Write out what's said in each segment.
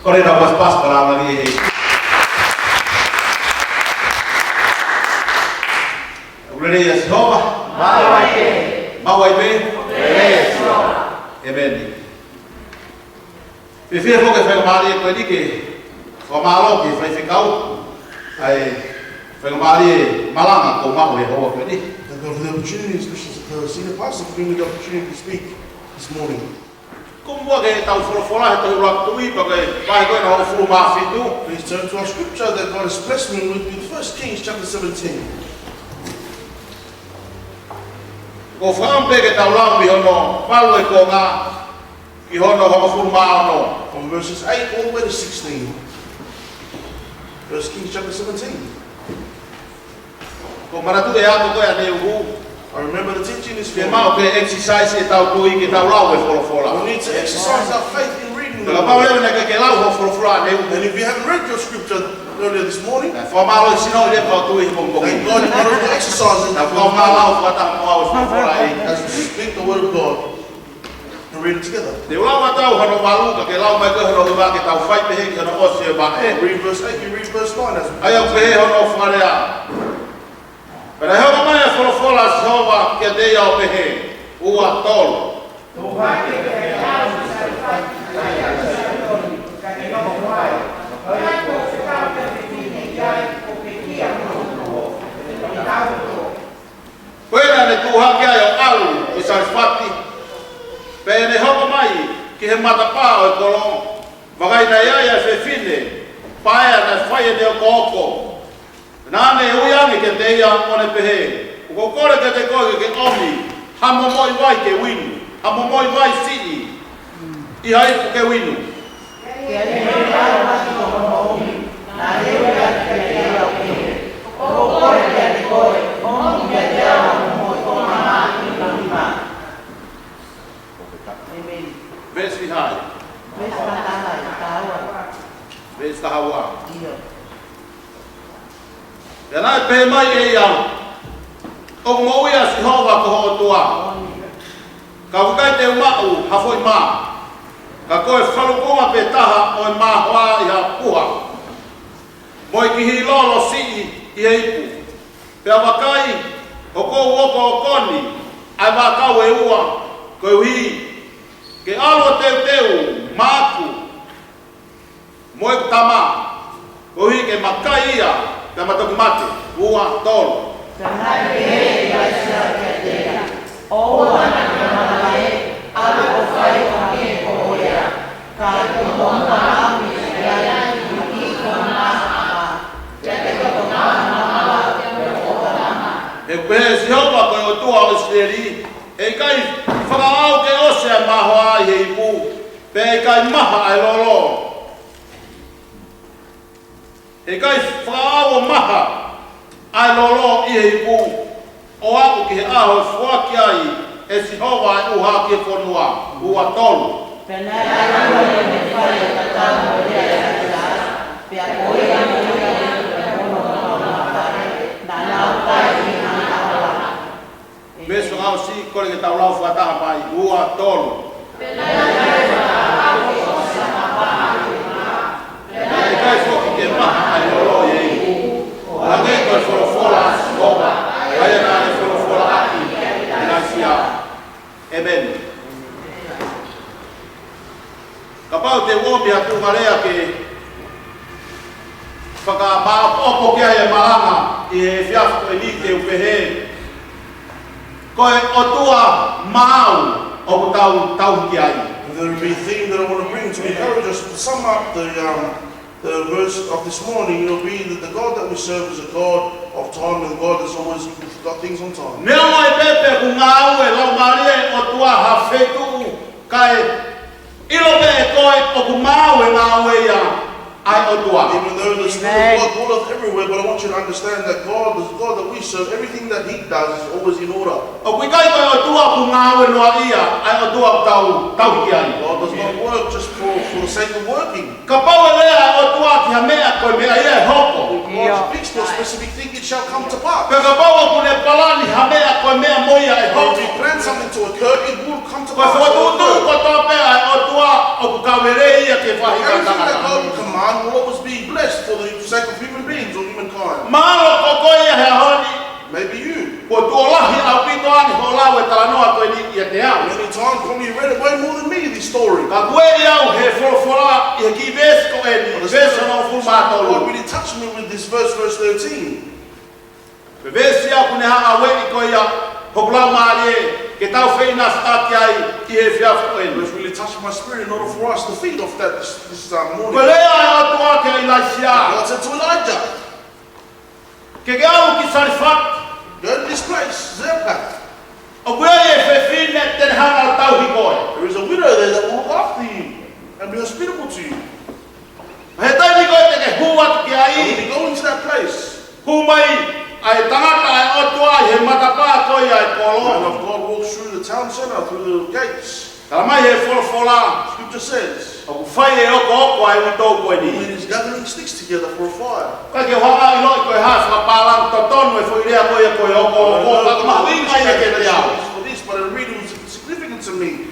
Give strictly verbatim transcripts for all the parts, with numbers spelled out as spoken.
Kole ke tau pasipasi pea lau ange ʻi he ʻEiki. ʻOku lelei ʻa Sihova. Maʻu ai pē. Maʻu ai pē. ʻEmeni. Fiefia foki e faingamālie ko eni ke fakamālō ki he faifekau ʻa e faingamālie malanga kuo maʻu he houa ko eni. Thank God for the opportunity, especially the senior pastor, for giving me the opportunity to speak this morning. Ko e muʻa ke tau folofola he tohi ʻUluaki Tuʻi, pea ko e vahe ko ē hono hongofulu mā fitu. Please turn to our scripture that God has blessed me with, with First Kings chapter seventeen. Ko e fakaʻamu pē ke tau lau mei hono valu e konga ki hono hongofulu mā ono. From verses eight all the way to sixteen. First Kings chapter seventeen. Ko e manatuʻi e ako ko ē ʻaneuhu. I remember the teaching this morning. Ke maʻu ke exercise ʻetau tui ke tau lau e folofola. We need to exercise our faith in reading the word. Kapau leva naʻe ʻikai ke lau hoʻo folofola ʻaneuhu. And if you haven't read your scripture earlier this morning, ʻoku fakamālō e sino ʻi he kau tui he pongipongi. Thank God you got to exercise it. Naʻa tau lau fakataha mo au e folofola ʻa e ʻEiki. As we speak the word of God and read it together. Te u lau atu hono valu, ka ke lau mai koe hono hiva ke tau fai pehē ki hono ʻosi e vahe. Read verse eight, you read verse nine as we ʻA ia ʻoku pehē hono fakalea. Pea naʻe hoko mai e folofola ʻa Sihova kiate ia ʻo pehē, ua tolu. Ko ia naʻa ne tuʻu hake ai ʻo ʻalu ki Salefati, pea ʻi heʻene hoko mai ki he matapā ʻo e kolo, vakai naʻe ʻi ai ʻa e fefine paea naʻe fai ʻene okooko. Naʻa ne ui ange kiate ia ʻo ne pehē, ʻOku ou kole kiate koe ke ke ʻomi ha momoʻi vai ke u inu, ha momoʻi vai siʻi ʻi ha ipu ke u inu. Pea ʻi heʻene ʻalu hake ki hono ʻomi, naʻa ne ui ange kiate ia ʻo pehē, ʻOku ou kole kiate koe, ʻomi kiate au ha momoʻi konga mā inu ʻi ha ipu. ʻEmeni. Veesi fiha ia. Veesi taha taha ia, taha ua. Veesi taha ua. ʻIo. Pea naʻe pehē mai ʻe ia, ʻOku moʻui ʻa Sihova ko ho ʻOtua, ka ʻoku ʻikai te u maʻu ha foʻi mā, ka ko e falukunga pē taha ʻo e māhoa ʻi ha puha, mo e kihiʻi lolo siʻi ʻi he ipu. Pea vakai, ʻoku ou okookoni ʻa e vaʻakau ʻe ua, koeʻuhi ke ʻalu ʻo teuteu maʻaku mo ʻeku tama, koeʻuhi ke ma kai ia, pea ma toki mate. Ua tolu. Pea naʻe pehē ʻe ʻIlaisiā kiate ia, ʻOua naʻa ke malaʻe, ʻalu ʻo fai ʻo hangē ko hoʻo lea, ka ʻi hoʻo muʻa ʻalu ki ai, ʻi hoʻo mā ʻapā, pea te ke toki maʻu angahala ʻi hoʻo tama. He ʻoku pehē ʻe Sihova ko e ʻOtua ʻo ʻIsileli, ʻE ʻikai fakaʻau ke ʻosi ʻa e māhoa ʻi he ipu, pea ʻe ʻikai maha ʻa e lolo. ʻE ʻikai fakaʻau ʻo maha ʻa e lolo ʻi he ipu, ʻo aʻu ki he ʻaho ʻe foaki ai ʻe Sihova ʻa e ʻuha ki he fonua. Ua tolu. Pea naʻe ʻalu ʻo ne fai ʻa e tatau mo e lea ʻa ʻIlaisiā, pea ko ia mo ia mo hono fale, naʻa nau kai ʻi he ʻaho lahi. Veesi fakaʻosi, kole ke tau lau fakataha mai, ua tolu. Pea naʻe ʻikai foki ke maha ʻa e lolo ʻi he ipu, ʻo hangē ko e folofola ʻa Sihova, ʻa ia naʻa ne folofola ʻaki kia ʻIlaisiā. ʻEmeni. Kapau te u ʻomi ha tuʻunga lea ke fakamāʻopoʻopo ki ai e malanga ʻi he efiafi ko eni, te u pehē, ko e ʻOtua maau ʻoku tau tauhi ki ai. There will be a theme that I want to bring to encourage us to sum up the, um, the verse of this morning. It will be that the God that we serve is a God of time, and God has always got things on time. Neongo ʻe pehē pe ʻoku ngāue e Laumālie ʻo e ʻOtua ha feituʻu, kae ʻilo pē ʻe koe ʻoku maau e ngāue ia ʻa e ʻOtua. Even though the Spirit of God dwelleth everywhere, but I want you to understand that God, the God that we serve, everything that He does is always in order. ʻOku ʻikai ko e ʻOtua ʻoku ngāue noaʻia, ʻa e ʻOtua ʻoku tau tauhi ki ai. God does not work just for, for the sake of working. Kapau ʻe lea ʻa e ʻOtua ki ha meʻa, ko e meʻa ia ʻe hoko. If God speaks to a specific thing, it shall come to pass. Pea kapau ʻoku ne palani ha meʻa, ko e meʻa mo ia ʻe hoko. If He plans something to occur, it will come to pass. Ko e fokotuʻutuʻu kotoa pē ʻa e ʻOtua ʻoku kau lelei ia ki he faʻahinga ʻo e tangata. Everything that God Ka ʻoku ueʻi au ʻe he folofola ʻi he kiʻi veesi ko eni, veesi hongofulu mā tolu. What really touched me with this verse, verse thirteen. Ko e veesi ia ʻoku ne hanga ʻo ueʻi ko ia hoku laumālie ke tau feʻinasiʻaki ai ʻi he efiafi ko eni. Which really touched my spirit in order for us to feed off that this, this uh, morning. Ko e lea ʻa e ʻOtua kia ʻIlaisiā. God said to Elijah, Ke ke ʻalu ki Salefate. Go to this place, Zarephath. ʻOku ʻi ai e fefine te ne hanga ʻo tauhi koe. There is a widow there that will look after you and be hospitable to you. He taimi ko ē te ke hū atu ki ai, and when you go into that place, hū mai ʻa e tangata ʻa e ʻOtua ʻi he matapā ko ia ʻo e kolo. The man of God walks through the town center, through the gates. Tala mai ʻe he folofola, Scripture says, ʻoku fai e okooko ʻa e uitou ko eni. Woman is gathering sticks together for a fire. Ka ke hanga ʻo ʻiloʻi ko e hā e fakapālangi totonu e foʻi lea ko ia ko e okooko, ka ʻoku mahuʻinga ia kiate au. For this, but it really was significant to me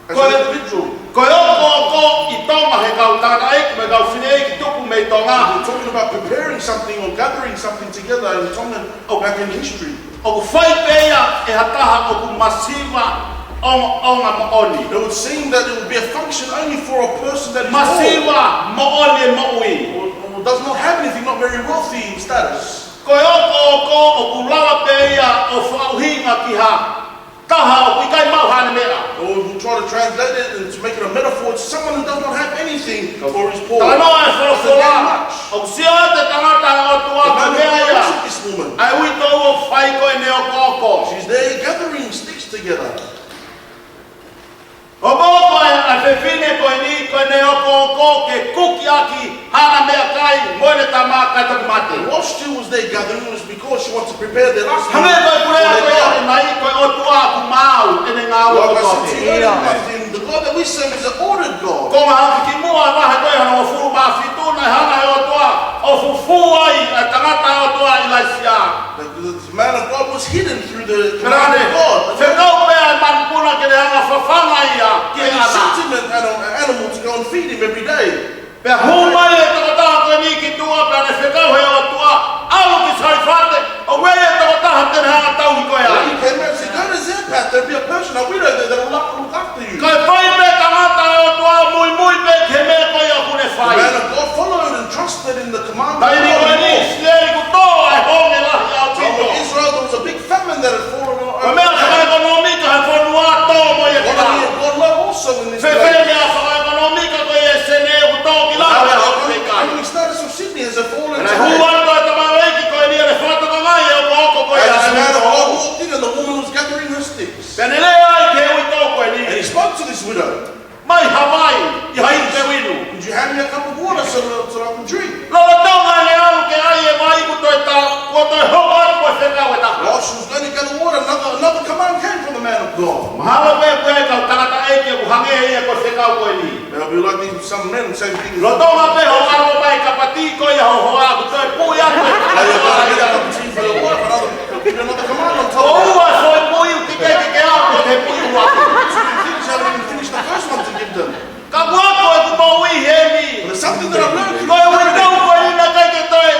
as an individual. Ko e okooko ʻi Tonga he kau tangataʻeiki mo e kau fineʻeiki tupu mei Tonga. We're talking about preparing something or gathering something together in Tongan or back in history. ʻOku fai pē ia ʻe ha taha ʻoku masiva ʻo, ʻo moʻoni. It would seem that it would be a function only for a person that is poor. Masiva moʻoni e moʻui. Or, or does not have anything, not very wealthy in status. Ko e okooko ʻoku lava pē ia ʻo fakaʻuhinga ki ha taha ʻoku ʻikai maʻu haʻane meʻa. Or we'll try to translate it and to make it a metaphor to someone who does not have anything or is poor. Talanoa e folofola. Doesn't have much. ʻOku sio atu e tangata ʻa e ʻOtua ko e meʻa ia. The man of God looks at this woman. ʻA e uitou ʻoku fai ko ʻene okooko. She's there gathering sticks together. Okooko ʻa e, ʻa e fefine ko eni, ko ʻene okooko ke kuki ʻaki haʻana meʻakai mo ʻene tama kae toki mate. And while she was there gathering, it was because she wants to prepare their last meal for their daughter. Hangē ko e pule ko ia ʻoku ʻomai, ko e ʻOtua ʻoku maau ʻene ngāue kotoa pē. Like I said to you earlier, Martin, the God that we serve is an ordered God. Konga hake ki muʻa, vahe ko ia hongofulu mā fitu, naʻe hanga ʻe he ʻOtua ʻo fufū ai ʻa e tangata ʻa e ʻOtua ʻIlaisiā. The, the man of God was hidden through the command of God. Pea ne fekau pē ʻa e manupuna ke ne hanga ʻo fafanga ia ki he ʻana. And he sent him an, an, an animal to go and feed him every day. Pea hū mai e tokotaha ko eni ki tuʻa pea ne fekau ʻe he ʻOtua, ʻalu ki Salefate, ʻoku ʻi ai e tokotaha te ne hanga ʻo tauhi koe ai. When he came out, he said, "Go to Zarephath, there'll be a person, a widow there that will look, look after you." Kae fai pē tangata ʻa e ʻOtua, muimui pē ki he meʻa ko ia ʻoku ne fai. The man of God followed and trusted in the command of God. Taimi ko eni ʻi ʻIsileli kuo tō ʻa e honge lahi ʻaupito. Time of Israel, there was a big famine that had fallen on. Ko e meʻa fakaʻekonōmika he fonua tō mo ia ki lalo. Economy had gone low also in this place. Fēfē e meʻa fakaʻekonōmika ko ia ʻi Senē, kuo tō ki lalo ʻa e ʻapi pē kai. Economic status of Sydney has fallen today. Pea ne hū atu e tamaioʻeiki ko eni ʻo ne fakatokangaʻi e okooko ko ia. As this man of God walked in and the woman was gathering her sticks. Pea ne lea ai ki he uitou ko eni. And he spoke to this widow. Mai ha vai, ʻi ai pē inu. Could you hand me a cup of water so that, so I can drink? Lolotonga ʻene ʻalu ke ʻai e vai kuo toe tā, kuo toe hoko atu ko e fekau ʻe taha. While she was going to gather water, another, another command came from the man of God. Mahalo pē ko e kau tangataʻeiki ʻoku hangē ia ko e fekau ko eni. There'll be likely some men, same thing. Lolotonga pē hoʻo ʻalu mai kapati ko ia hoʻo hoa kuo toe pui atu. Now you're going to get a cup of tea for your wife, another, give you another command on top of that. ʻOua ʻe foʻi pui ʻoku teʻeki ke ke ʻalu ki he pui ʻuluaki. Two things you haven't even finished the first one to give them. Ka ʻoku ou ako ʻeku moʻui heni. But there's something that I've learned through this. Ko e uitou ko eni naʻe ʻikai ke toe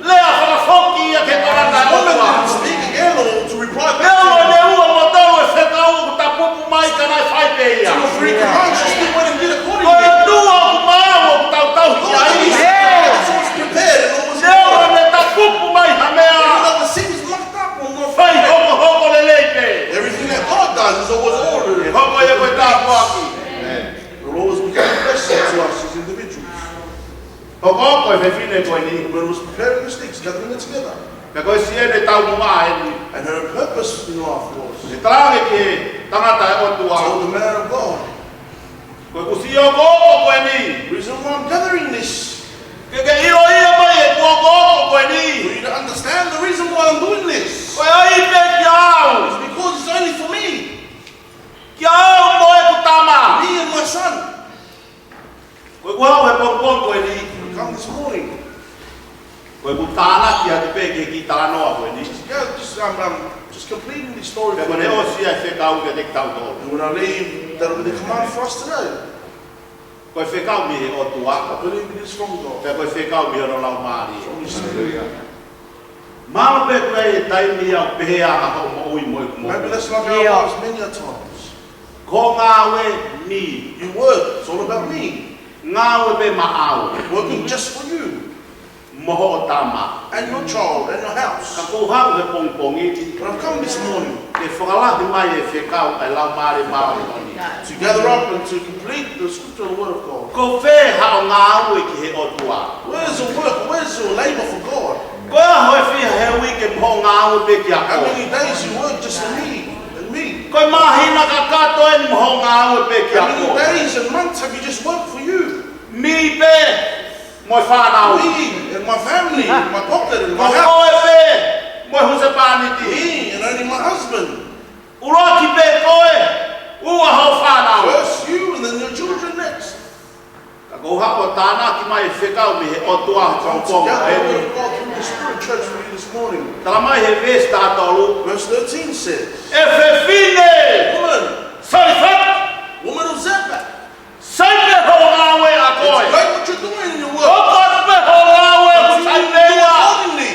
lea fakafoki ia ki he tangata ʻa e ʻOtua. This woman didn't speak again or to reply back to him. Neongo ʻene ua mo tolu e fekau ʻoku tapupu mai ka naʻe fai pē ia. Two or three commands, she still went and did accordingly. Ko e ʻOtua ʻoku maau ʻoku tau tauhi ai. All these things was prepared and all was in order. Neongo ʻene tapupu mai ha meʻa. Even though the sin is locked up or not, fai hokohoko lelei pē. Everything that God does is always ordered. Hoko ia ko e tāpuaki. Amen. The Lord has become a blessing to us as individuals. Okooko e fefine ko eni. When it was preparing the sticks, gathering it together. Pea ko e siʻene taumuʻa eni. And her purpose in life was. ʻE talaange ki he tangata ʻa e ʻOtua. Told the man of God. Ko ʻeku siʻi okooko ko eni. Reason why I'm gathering this. Ke ke ʻiloʻi mai ʻeku okooko ko eni. For you to understand the reason why I'm doing this. Ko e ʻai pē kiate au. It's because it's only for me. Kiate au mo ʻeku tama. Me and my son. Ko ʻeku haʻu he pongipongi ko eni. Come this morning. Ko ʻeku tānaki atu pē ki he kiʻi talanoa ko eni. Just, yeah, just, um, um, just completing the story for you. Pea ko ʻene ʻosi ʻa e fekau kiate kitautolu. And when I leave, that'll be the command for us today. Ko e fekau mei he ʻOtua. I believe it is from God. Pea ko e fekau mei hono Laumālie. From His Spirit. Mahalo pē ko e taimi ʻoku pehē ange hoʻo moʻui mo ʻeku moʻui. Maybe that's like our lives many a times. Hoʻo ngāue ni. You work. It's all about me. Ngāue pē maʻau. Working just for you. Mo hoʻo tama. And your child and your house. Ka ʻoku ou haʻu he pongipongi ni. But I've come this morning. Ke fakalahi mai e fekau ʻa e Laumālie Māʻoniʻoni. To gather up and to complete the scripture, the word of God. Ko fē haʻo ngāue ki he ʻOtua? Where's the work? Where's your labor for God? Ko e ʻaho ʻe fiha he uike mo hoʻo ngāue pē kiate au? How many days you work just for me and me? Ko e māhina kakato eni mo hoʻo ngāue pē kiate au? How many days and months have you just worked for you? Mi pē mo e fānau. Me and my family, and my pocket and my house. Ko koe pē mo e husepāniti. Me and only my husband. ʻUluaki pē koe, ua hoʻo fānau. First you and then your children next. Ka ʻoku ou haʻu ʻo tānaki mai e fekau mei he ʻOtua he pongipongi ni. Together, the word of God through the Spirit church for you this morning. Tala mai he veesi taha tolu. Verse thirteen says, ʻE fefine. Woman. Sarefati. Woman of Zarephath. Sai pē hoʻo ngāue ʻa koe. It's great what you're doing in your work. Hoko atu pē hoʻo ngāue ʻoku sai pē ia. Continue to do accordingly.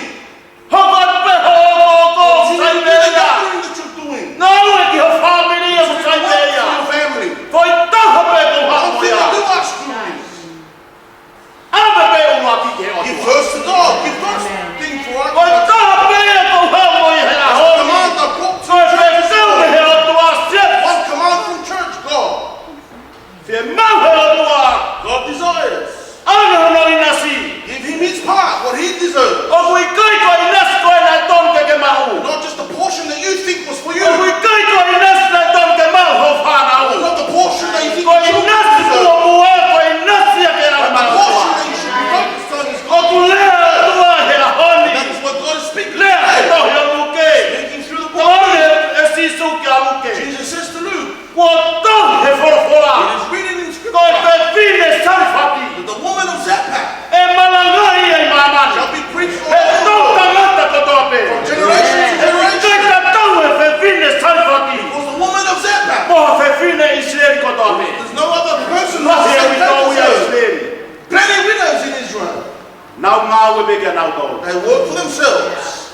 Hoko atu pē hoʻo okooko ʻoku sai pē ia. Continue to do the gathering that you're doing. Ngāue ki ho fāmili ʻoku sai pē ia. Work for your family. Foʻi taha pē ʻoku ou haʻu mo ia. One thing I do ask you is, ʻave pē ʻuluaki ki he ʻOtua. Give first to God. Give first thing for us. Foʻi taha pē ʻoku ou haʻu mo ia he ʻaho ni. That's the command I brought to you. Ko e fekau mei he ʻOtua, Siasi. One command from church, God. Fiemaʻu he ʻOtua. God desires. ʻAve hono ʻinasi. Give him his part, what he deserves. ʻOku ʻikai ko e ʻinasi ko ē naʻe tonu ke ke maʻu. Not just the portion that you think was for you. ʻOku ʻikai ko e ʻinasi naʻe tonu ke maʻu hoʻo fānau. Not the portion that you think the children deserve. Ko e ʻinasi muʻomuʻa, ko e ʻinasi ia ke ʻave maʻu. But the portion that you should be focused on is God. ʻOku lea ʻa e ʻOtua he ʻaho ni. And that is what God is speaking today. Lea he tohi ʻo Luke. Speaking through the book. Tala ʻe Sīsū kia Luke. Jesus says to Luke, Kuo tohi he folofola. It is written in scripture. Ko e fefine Sarefati. That the woman of Zarephath. ʻE malangaʻi ia ʻi māmani. Shall be preached all over the world. He toʻutangata kotoa pē. From generation to generation. ʻE ʻikai tatau e fefine Sarefati. Because the woman of Zarephath. Mo e fefine ʻIsileli kotoa pē. There's no other person who's the same status as her. Lahi e uitou ʻi ʻIsileli. Plenty widows in Israel. Nau ngāue pē kia nautolu. They work for themselves.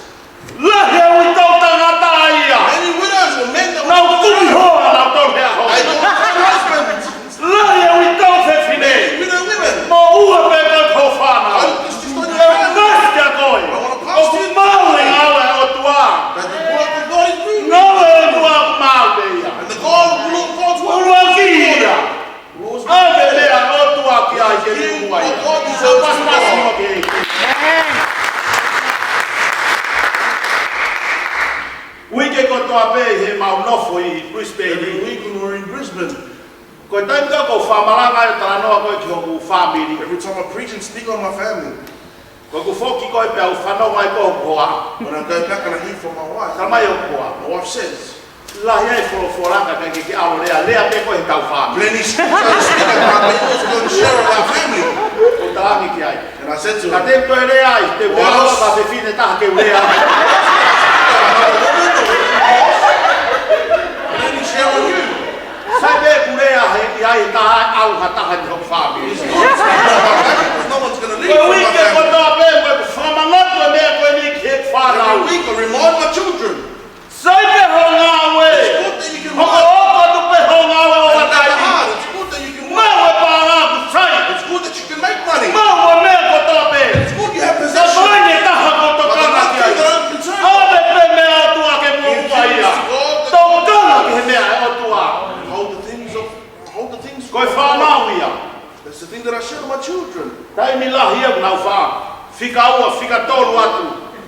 Lahi e uitou tangata ia. Many widows or men that work for them. Nau kumi hoa ʻa nautolu he ʻaho ni. They don't have husbands. Lahi e uitou fefine. Many widow women. Mo ua pē ko ho fānau. Focus just on your family. ʻOku ou ʻosi kia koe. I wanna pass to you. ʻOku maau e ngāue ʻa e ʻOtua. That the work of God is moving. Ngāue ʻa e ʻOtua ʻoku maau pē ia. And the God of the Lord God's work is moving. ʻUluaki ia. ʻAve e meʻa ʻa e ʻOtua ki ai ke liliu ai. Pasipasi mo ke. Uike kotoa pē heʻemau nofo ʻi Brisbane. Every week when we're in Brisbane. Ko e taimi ko ē ʻoku ou fakamalanga ai ʻo talanoa ko ē ki hoku fāmili. Every time I preach and speak on my family. Ko ʻeku foki ko ē pea u fanongo ai ki hoku hoa. When I go back and I hear from my wife, Tala mai hoku hoa. My wife says, Lahi e folofola ka ʻikai ke ke ʻalu ʻo lea, lea pē koe he ʻetau fāmili. Plenty scripture to speak about, but you also go and share with our family. ʻOku ou talaange ki ai. And I said to her, Ka te u toe lea ai, te u lea Well, ʻo ka fefine taha ke u lea. Plenty share on you. Sai pē ʻeku lea he ʻi ai ha taha, ʻalu ha taha ʻi hoku fāmili. It's good to speak about my family because no one's gonna leave from my family. Ko e uike kotoa pē, ko ʻeku fakamanatu e meʻa ko eni ki he fānau. Every week I remind my children. Sai pē hoʻo ngāue. It's good that you can work. Hokohoko atu pē hoʻo ngāue ʻo ka taimi. And work hard. It's good that you can work. Maʻu e paʻanga ʻoku sai. It's good that you can make money. Maʻu e meʻa kotoa pē. It's good you have possession. Ka ko e taha ʻoku ou tokanga ki ai. But the one thing that I'm concerned about, ʻAve pē meʻa ʻa e ʻOtua ke muʻomuʻa ia. Give things to God that Tokanga ki he meʻa ʻa e ʻOtua. Hold the things of, hold the things of God. Ko e fānau ia. That's the thing that I share with my children. Taimi lahi ia ʻoku nau fā, fika ua, fika tolu atu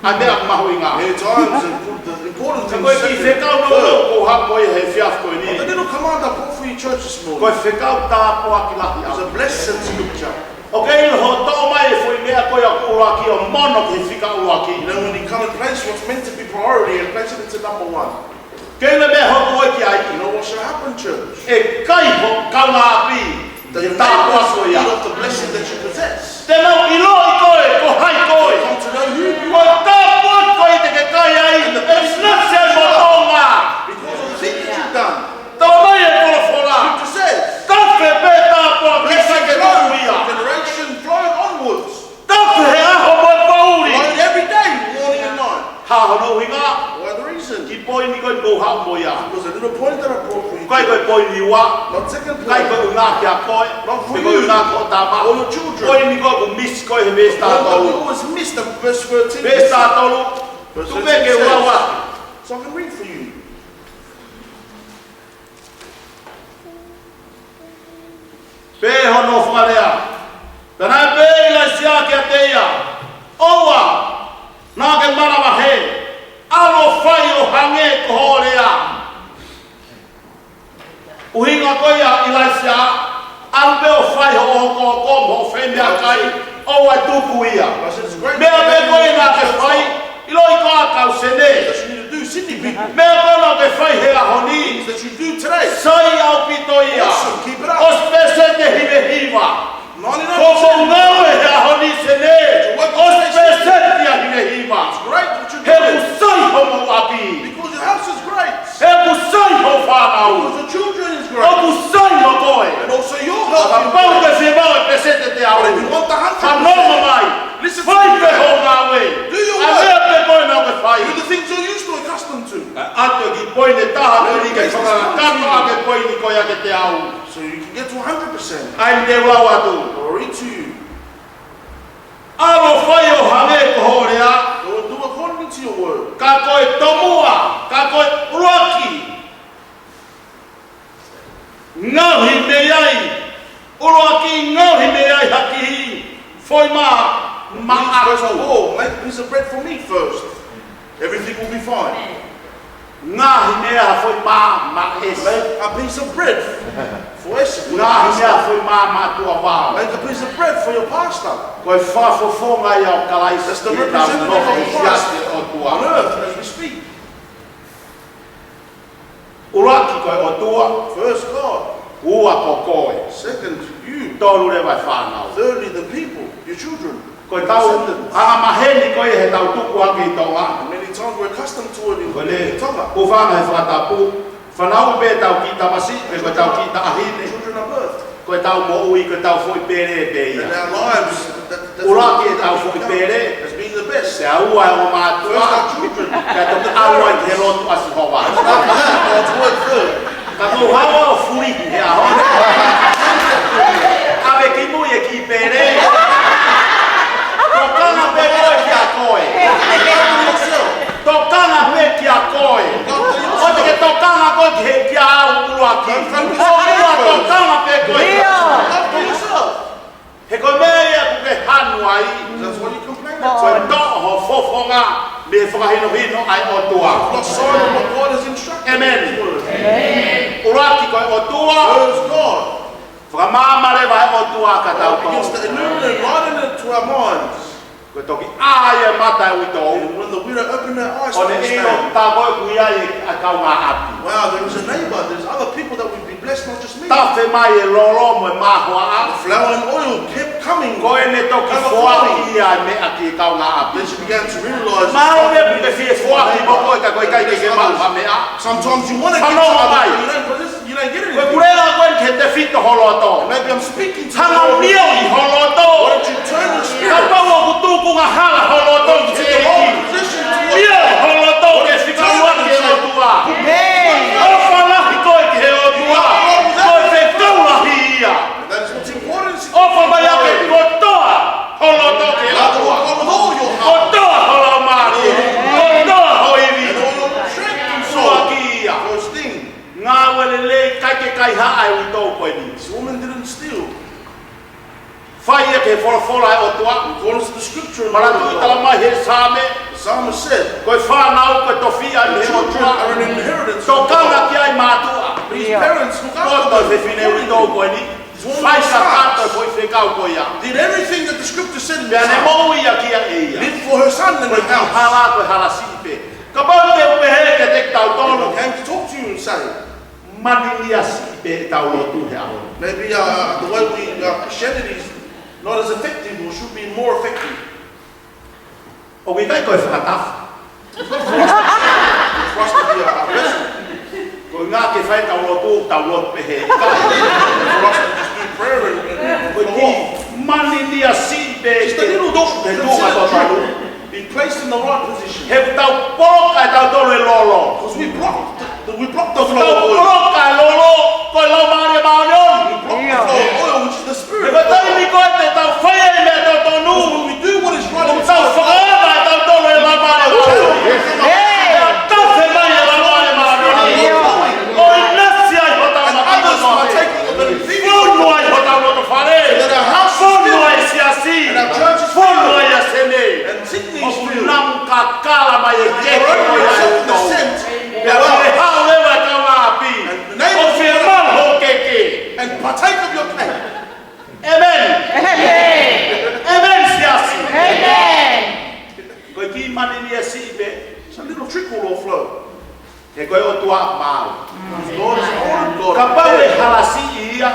ʻa e meʻa ʻoku mahuʻinga. Many times, the, the important things second first. Ka ko e kiʻi fekau naʻa ku haʻu mo ia he efiafi ko eni. But the little command I brought for you, church, this morning, Ko e fekau tāpuaki lahi ia. Is a blessed scripture. ʻOku ke ʻilo hoʻo toʻo mai e foʻi meʻa ko ia ʻuluaki ʻo mono ki he fika ʻuluaki. You know, when you come and place what's meant to be priority and place it into number one. Ke ʻilo e meʻa ʻe hoko ai ki ai. You know what should happen, church? ʻE kai hoʻo kaungāʻapi ʻi he tāpuaki ko ia. That you may not eat of the blessing that you possess. Te nau ʻiloʻi koe, ko hai koe. Come to know who you are. Ko e tāpuaki ko ia te ke kai ai, And the blessing ʻe ʻinasi ai mo Tonga. Because of the thing that you've done. Tala mai e folofola. Scripture says, Tafe pē tāpuaki, Blessing ke flow, tau ia. Generation flowing onwards. Tafe he ʻaho mo e poʻuli. Flowing every day, morning and night. Ko hono ʻuhinga. Why the reason? Kiʻi poini ko eni ʻoku ou haʻu mo ia. It was a little point that I brought for you. Ko e, ko e Poini ua, not second point, ʻikai ko e ʻuhinga kia koe, not for you, pe ko e ʻuhinga ki hoʻo tama. Or your children. Poini ko ē ʻoku misi ko ē he veesi taha tolu. The one that we always miss, the verse thirteen. Veesi taha tolu. Verse thirteen says, tuku ke u lau atu. So I can read for you. Pehē hono fakalea. Pea naʻe pehē ʻe ʻIlaisiā kiate ia, ʻOua naʻa ke manavahē, ʻalu ʻo fai ʻo hangē ko hoʻo lea. ʻUhinga ko ia ʻa ʻIlaisiā, ʻalu pē ʻo fai hoʻo hokohoko mo hoʻo fai meʻakai, ʻoua ʻe tuku ia. Meʻa pē ko ē naʻa ke fai, ʻiloʻi koā kau Senē. Meʻa ko ē naʻa ke fai he ʻaho ni, sai ʻaupito ia. ʻOsi peseti ʻe hiva hiva. Ko hoʻo ngāue he ʻaho ni Senē, ʻosi peseti ʻe hiva hiva. He ʻoku sai homou ʻapi. He ʻoku sai hoʻo fānau. ʻOku sai mo koe. Kapau ʻoku ke fie maʻu e peseti ʻe teau, fanongo mai. Fai pē hoʻo ngāue. ʻA e meʻa pē ko ē naʻa ke fai. Kae ʻoatu e kiʻi poini ʻe taha ko eni ke fakakakato ʻa e poini ko ia ke teau. So you can get to a hundred percent. ʻAi ke u lau atu. Glory to you. ʻAlu ʻo fai ʻo hangē ko hoʻo lea. Go and do according to your word. Ka ko e tomuʻa, ka ko e ʻuluaki, ngaohi mei ai. ʻUluaki, ngaohi mei ai ha kiʻi foʻi mā maʻa. First of all, make a piece of bread for me first. Everything will be fine. Ngaohi mei ai ha foʻi mā maʻa ʻEsi. Make a piece of bread for Esi. Ngaohi mei ai ha foʻi mā maʻa tuʻa vao. Make a piece of bread for your pastor. Ko e fakafofonga ia ʻo Kalaisi. That's the representative of Christ on earth as we speak. ʻUluaki ko e ʻOtua. First God. Ua ko koe. Second, you. Tolu leva e fānau. Thirdly, the people, your children. Ko e tau anga maheni ko ia he tau tuku ʻa e kiʻi Tonga. And many times we're accustomed to it in Tonga. Ko e lea ʻoku fanga he fakatapu, fanauʻi pē tau kiʻi tamasiʻi, pe ko e tau kiʻi taʻahine. Children are birthed. Ko e tau moʻui, ko e tau foʻi pele pē ia. And our lives, that, that's ʻUluaki e tau foʻi pele. As being the best. Pea ua e ongo mātuʻa. First our children. Pea toki ʻalu ai ki he lotu ʻa Sihova. After that, God's word third. Ka mou haʻu ʻo fuli he ʻaho ni. ʻAve ki mui e kiʻi pele. Tokanga pē koe kia koe. Tokanga pē kia koe. ʻOua te ke tokanga koe ki he kia au ʻuluaki. ʻOua tokanga pē koe. He ko e meʻa ia ʻoku ke hanu ai. That's what you complain about. Ko e toʻo ho fofonga mei he fakahinohino ʻa e ʻOtua. Lost sight of what God has instructed. ʻĒmeni. ʻUluaki ko e ʻOtua. First God. Fakamaama leva ʻe he ʻOtua kia tautolu. Begins to illuminate, enlighten it to our minds. Ko e toki ʻā e mata ʻo e uitou. And when the widow opened her eyes to understand. ʻO ne ʻilo tā ko ē ʻoku ʻi ai e kaungāʻapi. Wow, there is a neighbor. There's other people that would be blessed, not just me. Tafe mai e lolo mo e māhoaʻa. The flour and oil kept coming. Ko ʻene toki foaki ia e meʻa ki he kaungāʻapi. Then she began to realize. Mahalo pē ʻoku ke fie foaki mo koe ka ko e ʻikai ke ke maʻu ha meʻa. Sometimes you wanna get something, but you don't, you don't get anything. Fanongo mai. Ko e puleʻanga ko ē ki he tefito ho loto. And maybe I'm speaking to you. Hanga ʻo mioʻi ho loto. Why don't you turn your spirit? Kapau ʻoku tukunga hala ho loto ki he ʻEiki. If it's in the wrong position to what Mioʻi ho loto ke fika ua ki he ʻOtua. ʻOfa lahi koe ki he ʻOtua. Ko e fekau lahi ia. That is what's important. ʻOfa mai ʻa e kotoa ho loto ki he ʻOtua. Kotoa ho laumālie. Kotoa ho ivi. Suaki ia. First thing. Ngāue lelei, ʻikai ke kaihaʻa e uitou ko eni. This woman didn't steal. Fai ia ki he folofola ʻa e ʻOtua. According to the scripture, manatuʻi talamai ʻe he Saame. The psalmist said, ko e fānau ko e tofiʻa ʻa e ʻOtua. Children are an inheritance from God. Tokanga ki ai mātuʻa. These parents look after them. Ko e fefine uitou ko eni. This woman was wise. Fai kakato e foʻi fekau ko ia. Did everything that the scripture said in the psalm. Pea ne moʻui ia kiate ia. Lived for her son in the house. Ko e hala, ko e hala siʻi pē. Kapau te u pehē kiate kitautolu. If I came to talk to you and say, Maninia siʻi pē ʻetau lotu he ʻaho ni. Maybe, uh, the way we, uh, Christianity is not as effective or should be more effective. ʻOku ʻikai ko e fakatafu. It's not for us to, for us to be a, a vessel. Ko e ʻuhinga ke fai ʻetau lotu, tau lotu pehē. For us to just do prayer and, and, and go off. Ko e kiʻi maninia siʻi pē. Just a little drip. Ke tuʻu, ke tuʻu ka totonu. Be placed in the right position. He ʻoku tau poloka ʻe tautolu e lolo. Because we block the, the, we block the flow of oil. Tau poloka e lolo, ko e Laumālie Māʻoniʻoni. We block the flow of oil, which is the Spirit. He ko e taimi ko ē te tau fai ai e meʻa totonu, when we do what is right, ʻoku tau fakaava ʻe tautolu e Laumālie Māʻoniʻoni. He ʻoku tafe mai e Laumālie Māʻoniʻoni. ʻO ʻinasi ai hotau mataʻitofe. Fonu ai hotau lotofale. Fonu ai e siasi. Fonu ai ʻa Sene. ʻOku namu kakala mai e keke ko ia ʻo e tau. Pea ko e hao leva e kau ʻapi. ʻO fie maʻu hoʻo keke. And partake of your cake. ʻĒmeni. ʻĒmeni, siasi. Ko e kiʻi mani ni ʻe siʻi pē. It's a little trickle or flow. He ko e ʻOtua maau. God is an ordered God. Kapau ʻe hala siʻi ia,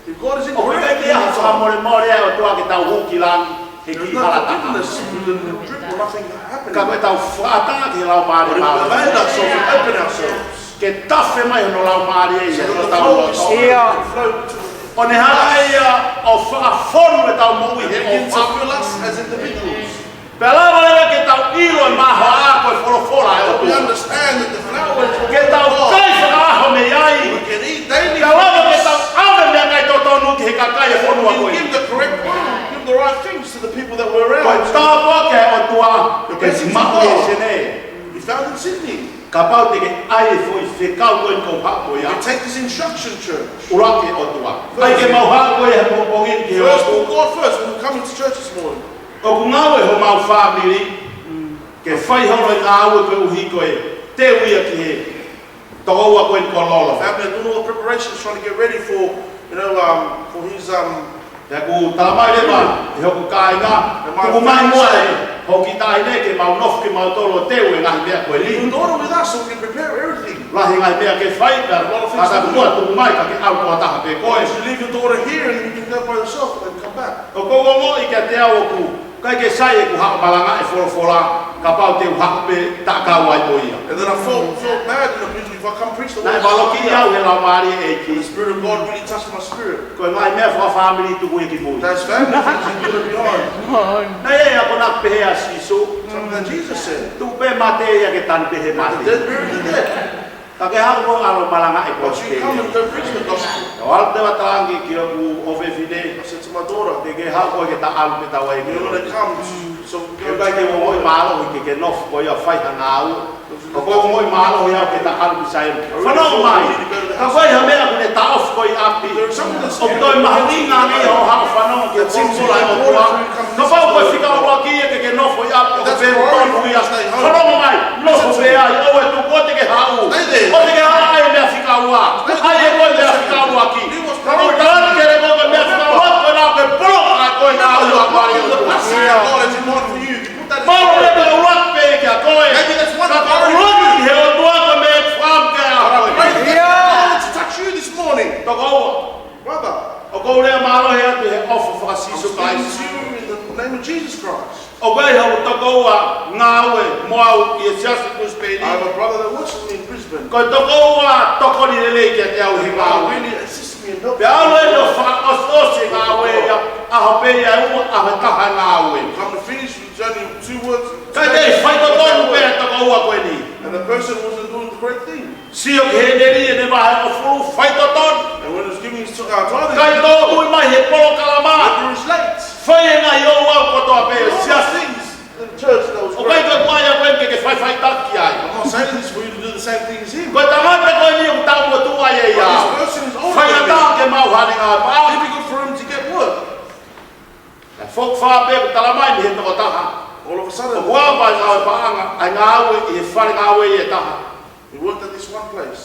ʻoku ʻikai ke ʻi ai ha fakamolemole ʻa e ʻOtua ke tau hū ki langi he kiʻi hala taha. There is no forgiveness with a little drip or nothing happening. Ka ko ʻetau fakaʻatā ki he Laumālie Māʻoniʻoni, open ourselves. Ke tafe mai hono Laumālie ʻi hotau loto. ʻIo. ʻO ne hanga ia ʻo fakafonu ʻetau moʻui he ʻofa. Begin to fill us as individuals. Pea lava leva ke tau ʻilo e mahoaʻa ko e folofola ʻa e ʻOtua. We understand that the flower is Ke tau kai fakaʻaho mei ai. We can eat daily. Pea lava ke tau ʻave meʻakai totonu ki he kakai e fonua ko ē. Give the correct word, give the right things to the people that we're around. Ko e tāpuaki ʻa e ʻOtua, ke maʻu ʻe Sene. He found in Sydney. Kapau te ke ʻai e foʻi fekau ko ē ʻoku ou haʻu ko ia. You take this instruction, church. ʻUluaki ʻOtua. ʻAi ke mau haʻu ko ia he pongipongi ni ki he ʻOtua. First, put God first when we come into church this morning. ʻOku ngāue homau fāmili ke fai holo e ngāue koeʻuhi ko e teu ia ki he tokoua ko eni ko Lolo. Family are doing all the preparations, trying to get ready for, you know, um, for his, um, Pea ʻoku talamai leva ʻe hoku kāinga, tuku mai muʻa e hoʻo kiʻi taʻahine ke mau nofo kimautolu ʻo teu e ngaahi meʻa ko eni. Bring your daughter with us so we can prepare everything. Lahi e ngaahi meʻa ke fai, pea kātaki muʻa tuku mai ka ke ʻalu tokotaha pē koe. Once you leave your daughter here and you can go by yourself and then come back. ʻOku ou ongoʻi kiate au ʻoku ʻikai ke sai ʻeku haʻu ʻo malangaʻi e folofola, kapau te u haʻu pē taʻe kau ai mo ia. And then I felt, felt bad in the building if I come preach the word. Naʻe valokiʻi au ʻe he Laumālie ʻo e ʻEiki. The Spirit of God really touched my spirit. Ko e ngaahi meʻa fakafāmili tuku ia ki mui. That's family things you do it behind. Naʻe ʻi ai e akonaki pehē ʻa Sīsū. Something that Jesus said. Tuku pē mate ia ke tanu pehē mate. The dead bury the dead. Ka ke haʻu ʻo ʻalu ʻo malangaʻi e But you come and go preach the gospel. Kau ʻalu ʻo talaange ki hoku ʻofefine. I said to my daughter, Te ke haʻu koe ke ta ʻalu pē taua ʻEiki. You're gonna come, so we go. ʻIkai ke u ongoʻi mālohi ke ke nofo koe ʻo fai ha ngāue. ʻOku ou ongoʻi mālohi au ke ta ʻalu ki Saione. Fanongo mai. Ka ko e hā e meʻa ʻoku ne taʻofi koe ʻi ʻapi? There is something that's ʻOku toe mahuʻinga ange ia hoʻo haʻu ʻo fanongo ki he folofola ʻa e ʻOtua. Kapau ko e fika ʻuluaki ia ke ke nofo ʻi ʻapi ʻoku pehē tonu ia. Fanongo mai. Nofo pē ai, ʻoua ʻe tuku ʻo te ke haʻu. ʻO te ke haʻu ʻai e meʻa fika ua. ʻAi ʻe koe e meʻa fika ʻuluaki. Ka ʻoku ou talaange kiate koe ko e meʻa fika ua ko ē naʻa ke poloka ko ē naʻa ke poloka. Mālō leva ʻuluaki pē kiate koe. Ka ko e ʻuluaki ki he ʻOtua ko e meʻa fakaʻamu kiate koe. Tokoua. Brother, ʻoku ou lea mālohi atu he ʻofa faka-Sīsū Kalaisi. I'm speaking to you in the name of Jesus Christ. ʻOku ʻi ai haʻaku tokoua ngāue mo au ʻi he Siasi Brisbane. I have a brother that works with me in Brisbane. Ko e tokoua tokoni lelei kiate au he ngāue. Really assist me in helping me. Pea ʻalu ʻo fakaʻosiʻosi e ngāue ia, ʻaho pē ia ʻe ua, ʻaho ʻe taha e ngāue. Come to finish, it's only two words. Kae kei faitotonu pē e tokoua ko eni. And the person wasn't doing the correct thing. Sio ki he ʻEkesōtosi ʻi heʻene vahe hongofulu, faitotonu. And when he was giving his, uh, tithing, Kae tōmui mai he polokalama. When he was late. Fai e ngaahi ouau kotoa pē ʻa e Siasi. All the things in church that was wrong. ʻOku ʻikai ko e meʻa ia ko ē ke ke faʻifaʻitaki ai. I'm not saying this for you to do the same thing as him. Ko e tangata ko eni ʻoku taʻu motuʻa ia ia. But this person is older than me. Faingataʻa ke maʻu haʻane ngāue paʻanga. Difficult for him to get work. Naʻe foki fā pē ʻoku talamai mei he tokotaha. All of a sudden, ʻOku ʻi ai e ngāue paʻanga, ʻa e ngāue ʻi he fale ngāue ʻe taha. He worked at this one place.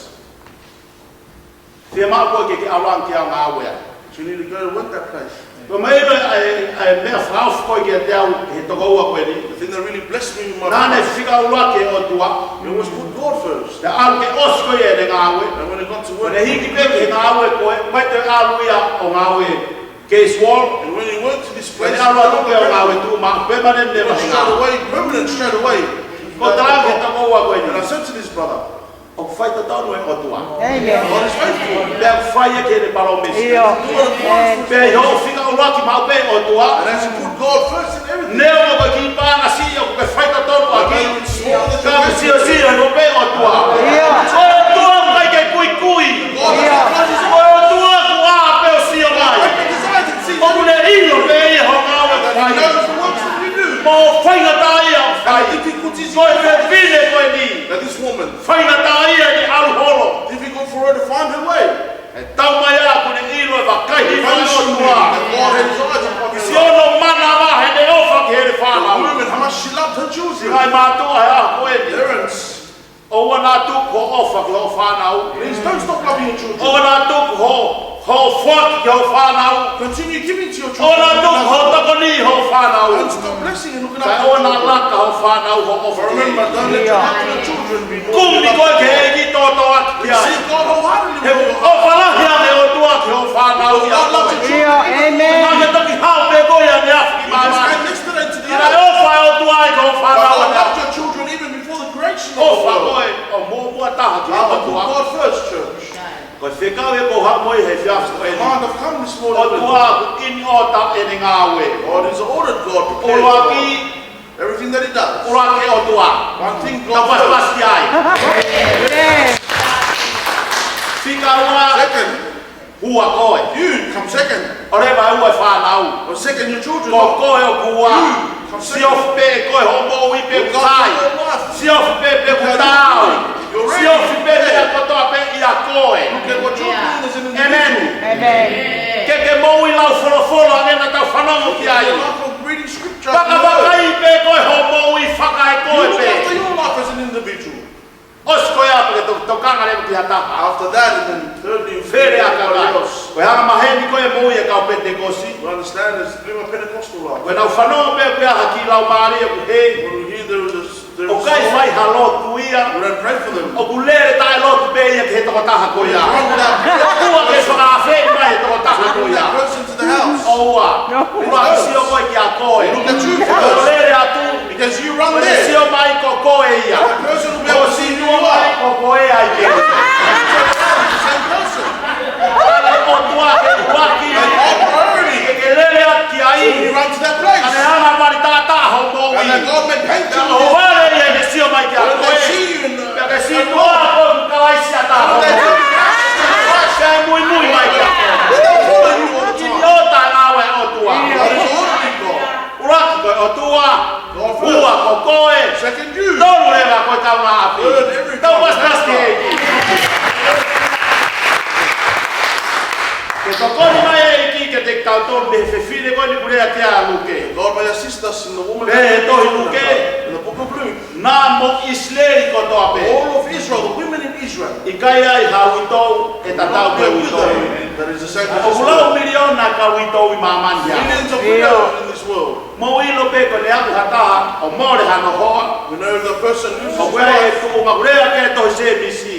Fiemaʻu koe ke ke ʻalu ange ki ai ʻo ngāue ai. But you need to go and work that place. Ko e meʻa ia ʻa e, ʻa e meʻa fakaʻofa ko ē kiate au he tokoua ko eni. The thing that really blessed me with my brother, Naʻá ne fika ʻuluaki e ʻOtua. He always put God first. Naʻe ʻalu ke ʻosi ko ē ʻene ngāue. And when he got to work, Naʻá ne hiki pē ki he ngāue ko ē, ʻikai toe ʻalu ia ʻo ngāue Case Wall. And when he went to this place, Pea ne ʻalu atu pē ʻo ngāue tuʻumaʻu pē mei heʻene vahe ngāue. Straight away, permanent straight away. Ko e talaange ki he tokoua ko eni. And I said to this brother, ʻOku faitotonu e ʻOtua. Amen. God is faithful. Pea ʻoku fai ia ki heʻene palōmesi. ʻIo. Pea ʻi hoʻo fika ʻuluaki maʻu pē e ʻOtua. And as you put God first in everything, Neongo ko e kiʻi paʻanga siʻi ʻo Ko e fefine ko eni, that this woman, faingataʻaʻia ʻene ʻalu holo. Difficult for her to find her way. ʻE taumaiā ʻoku ne ʻilo ʻe vakai mai ʻOtua ki siʻono manava heʻene ʻofa ki heʻene fānau. The woman, how much she loved her children. Siʻi ngaahi mātuʻa he ʻaho ko eni. Parents, ʻoua naʻa tuku hoʻo ʻofa ki hoʻo fānau. Please don't stop loving your children. ʻOua naʻa tuku hoʻo, hoʻo foaki ki hoʻo fānau. Continue giving to your children. ʻOua naʻa tuku hoʻo tokoni ki hoʻo fānau. Don't stop blessing and looking after your children. Kae ʻoua naʻa laka hoʻo fānau hoʻo ʻofa. Remember, don't let your love for your children be more than your love for God. Kumi koe ki he ʻEiki tōtōaki ki ai. Receive God wholeheartedly with your heart. He ʻoku ʻofa lahi ange ʻOtua ki hoʻo fānau. God loves your children. Amen. Naʻa ke toki haʻu pē koe ʻaneafi ki māmani. You just came yesterday to the earth. Naʻe ʻofa ʻOtua ki hoʻo fānau. But God loved your children even before the creation of the world. ʻOfa koe ʻo muʻomuʻa taha ki he ʻOtua. Love the Lord first, church. Ko e fekau ʻoku ou haʻu mo ia he efiafi ko eni. Command of come this morning. ʻOtua ʻoku in order ʻene ngāue. God is an ordered God, prepared God. ʻUluaki. Everything that he does. ʻUluaki ʻOtua. One thing, God first. Tau pasipasi ai. Fika ua. Second. Hua koe. You come second. ʻOua leva ʻe ua e fānau. Or second your children. Ko koe ʻoku ua. You come second. Siofi pē koe hoʻo moʻui pe ʻoku sai. Look after your life. Siofi pē pe ʻoku taau. You're ready. Siofi pē meʻa kotoa pē ʻia koe. Look at what you're doing as an individual. Amen. Amen. Ke ke moʻui lau folofola ʻa ē naʻa tau fanongo ki ai. Your life of reading scripture. Vakavakai pē koe hoʻo moʻui fakaekoe pē. You look after your life as an individual. ʻOsi ko ia pea ke to-, tokanga leva ki ha taha. After that, and then thirdly, you feel everybody else. Fele ʻa e kavai. Ko e anga maheni ko e moʻui ʻa e kau Penitekosi. You understand, it's pretty much Pentecostal life. Ko ʻenau fanongo pē ʻoku ʻi ai ha kiʻi laumālie ʻoku hē. When we hear there is a, there is a soul, ʻoku ʻikai fai ha lotu ia. We don't pray for them. ʻOku lele taʻelotu pē ia ki he tokotaha ko ia. They run without prayer. Kuo ke fakaafeʻi mai e tokotaha ko ia. That person to the house. ʻOua. No. ʻUluaki sio koe kia koe. Look at you first. ʻOku lele atu. Because you run there. Ko e sio mai ko koe ia. That person will be able to see who you are. Ko e sio mai ko koe ia. It's the same person. ʻOtua ke ʻuluaki. And our priority. Ke ke lele atu ki ai. So you run to that place. Ka ne hanga ʻo vali taʻataʻa hoʻo moʻui. And then God may paint you. Ka ʻohovale ia ke sio mai kia koe. When they see you in the Pea ke sītuʻa koe ʻoku kalaisi ʻa taha. Pea ʻe muimui mai kia koe. ʻIni ʻo taʻengāue ʻOtua. ʻUluaki ko e ʻOtua. Ua ko koe. Tolu leva ko e kaungāʻapi. Tau pasipasi ki he ʻEiki. Ke tokoni mai e ʻEiki kiate kitautolu mei he fefine ko eni ʻoku lea ki ai ʻa Luke. Lord, may assist us in the woman. Mei he tohi Luke. In the book of Luke. Naʻa mo ʻIsileli kotoa pē. All of Israel, the women in Israel. ʻIkai ai ha uitou ʻe tatau mo e uitou. Not a widow that is the same as this woman. ʻOku lau miliona kau uitou ʻi māmani. Millions of widows in this world. Mou ʻilo pē ko e leʻo ha taha ʻo mole hano hoa. We know the person loses his wife. ʻOku ʻi ai e tuʻunga ʻoku lea ki ai e tohi Sēmisi.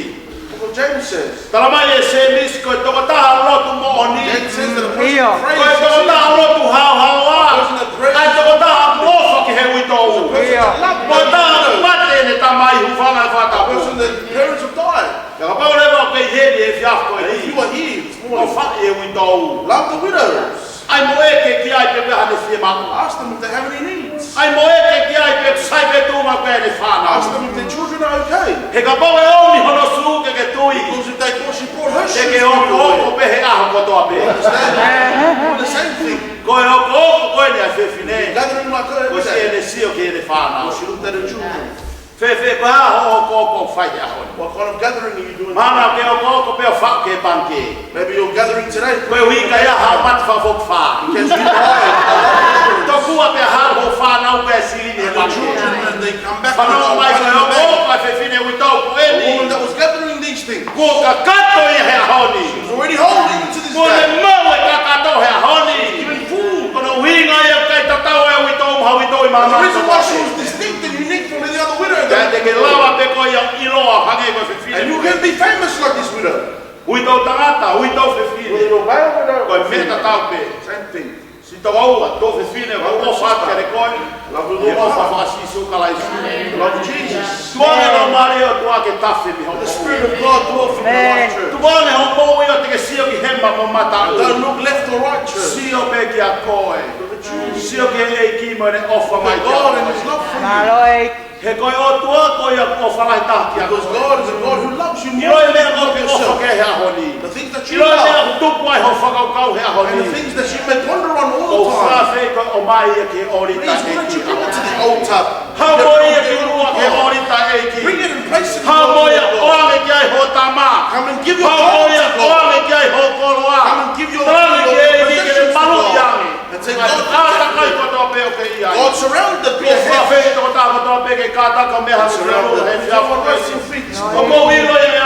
Look what James says. Tala mai ʻe Sēmisi ko e tokotaha lotu moʻoni. James says that a person prays, ko e tokotaha lotu haohaoa. A person that prays, ʻa e tokotaha ʻoku ʻofa ki he uitou. A person that loves the widow. Ko e tokotaha ʻoku mate ʻene tamai, hūfanga he fakatapu. A person that parents have died. Ka kapau leva ʻoku ke ʻi heni he efiafi ko eni. And if you are here this morning, ʻofa ki he uitou. Love the widows. ʻAi mo ʻeke ki ai pe ʻoku ʻi ai haʻane fiemaʻu. Ask them if they have any needs. ʻAi mo ʻeke ki ai pe ʻoku sai pē tuʻunga ʻoku ʻi ai ʻene fānau. Ask them if their children are okay. He kapau ʻe ʻomi hono sū ke ke tui. Because if they, she brought her shoes for you, ke ke okooko pē he ʻaho kotoa pē. Understand? Doing the same thing. Ko e okooko ko eni ʻa e fefine. Gathering like her every day. Ko siʻene sio ki heʻene fānau. Well, she looked at her children. Fēfē, ko e hā hoʻo okooko ʻoku fai he ʻaho ni? What kind of gathering are you doing today? Mahalo ʻoku ke okooko pē ʻo faʻu ki he pangikē. Maybe you're gathering today. Koeʻuhi ka ʻi ai haʻo mate fakafokifā. Because you died. Tokua pē ʻa hoʻo fānau ko e silini he pangikē. And your children, when they come back, they're all running back. Fanongo mai ko e okooko ʻa e fefine uitou ko eni. The woman that was gathering these things. Kuo kakato ia he ʻaho ni. She was already whole even to this day. Kuo ne maʻu e kakato he ʻaho ni. She was given food. Ko hono ʻuhinga ia ʻoku ʻikai tatau ʻa e uitou mo ha uitou ʻi māmani. The reason why she was distinct and unique from any other widow in the world. Pea te ke lava pē koe ʻo ʻiloa hangē ko e fefine. And you can be famous like this widow. Uitou tangata, uitou fefine. Whether you're male or no. Ko e meʻa tatau pē. Same thing. Siʻi tokoua, tuofefine, ʻoku ou ʻofa atu kiate koe. Love you, Lord. ʻI he ʻofa ʻa Sīsū Kalaisi. Love Jesus. Tukuange Laumālie ʻo e ʻOtua ke tafe mei hoʻo moʻui. The Spirit of God dwell in your life, church. Tukuange hoʻo moʻui ʻo ʻikai te ke sio ki hema mo mataʻu. Don't look left or right, church. Sio pē kia koe. Look at you. Sio ki he ʻEiki mo ʻene ʻofa mai kiate koe. Look at God and his love for you. Mālō e. He ko e ʻOtua ko ia ʻoku ʻofa lahi taha kiate koe. Because God is a God who loves you more than you love yourself. ʻIloʻi e meʻa ʻoku ke ʻofa ki ai he ʻaho ni. The things that you love. ʻIloʻi e meʻa ʻoku tupu ai ho fakakaukau he ʻaho ni. And the things that you may ponder on all the time. ʻOfa ʻoku ke ʻomai ia ki he ʻōlita ʻEiki. Please, won't you bring it to the altar? Haʻu mo ia ki Surrounded by a hedge. Fakaafeʻi e tokotaha kotoa pē ke kātaki ʻo meʻa hake. Surrounded. He fia fo. Rest in peace. ʻOku ou ʻilo ia